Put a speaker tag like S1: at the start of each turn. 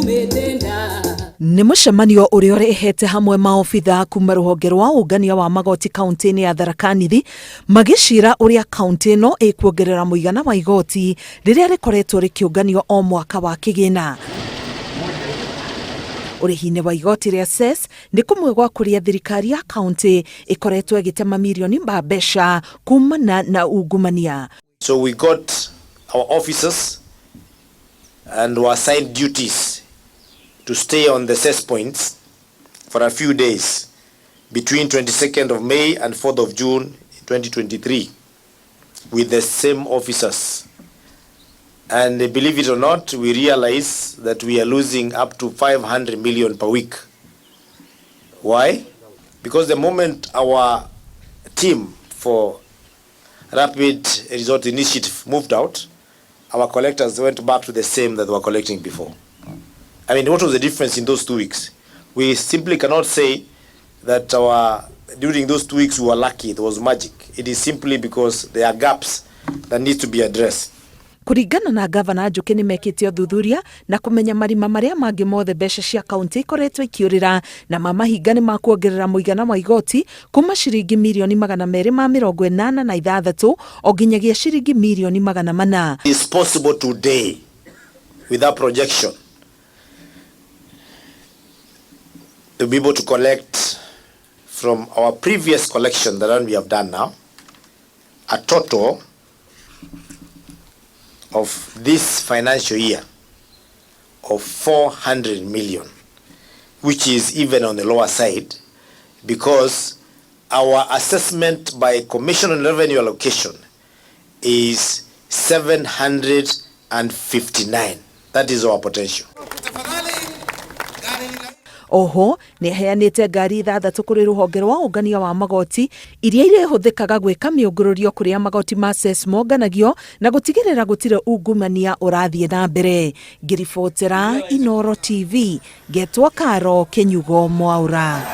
S1: Tumĩte nda.
S2: Nĩ mũcemanio ũrĩa ũrehete hamwe maobitha kuma rũhonge rwa ũngania wa magoti kaunti-inĩ ya Tharaka Nithi magĩcira ũrĩa kaunti ĩno ĩkuongerera mũigana wa igoti rĩrĩa rĩkoretwo rĩkĩũnganio o mwaka wa kĩgĩna. Ũrĩhi-inĩ wa igoti rĩa cess nĩ kũmwe gwa kũrĩa thirikari ya kaunti ĩkoretwo ĩgĩte mamirioni ma mbeca kumana na ungumania.
S3: So we got our officers and were assigned duties to stay on the cess points for a few days between 22nd of May and 4th of June 2023 with the same officers. And believe it or not, we realize that we are losing up to 500 million per week. Why? Because the moment our team for Rapid Resort Initiative moved out, our collectors went back to the same that they were collecting before. I mean, what was the difference in those 2 weeks? We simply cannot say that our during those 2 weeks we were lucky, it was magic. It is simply because there are gaps that need to be addressed.
S2: Kũringana na gavana Njũkĩ, nĩ mekĩte ũthuthuria na kũmenya marima marĩa mangĩ mothe mbeca cia kaunti ikoretwo ikĩũrĩra, na mamahinga nĩ makuongerera mũigana wa igoti kuma ciringi mirioni 286 o nginyagia ciringi mirioni 400.
S3: It is possible today, with that projection, to be able to collect from our previous collection, the one we have done now, a total of this financial year of 400 million, which is even on the lower side, because our assessment by Commission on Revenue Allocation is 759. That is our potential.
S2: Oho nĩ aheanĩte ngari ithathatũ kũrĩ rũhonge rwa ũngania wa magoti iria irĩhũthĩkaga gwĩka mĩũngũrũrio kũrĩa magoti ma cess monganagio na gũtigĩrĩra gũtirĩ ungumania ũrathiĩ na mbere. Ngĩribotera Inoro TV, ngetwo Karo Kĩnyugo Mwaura.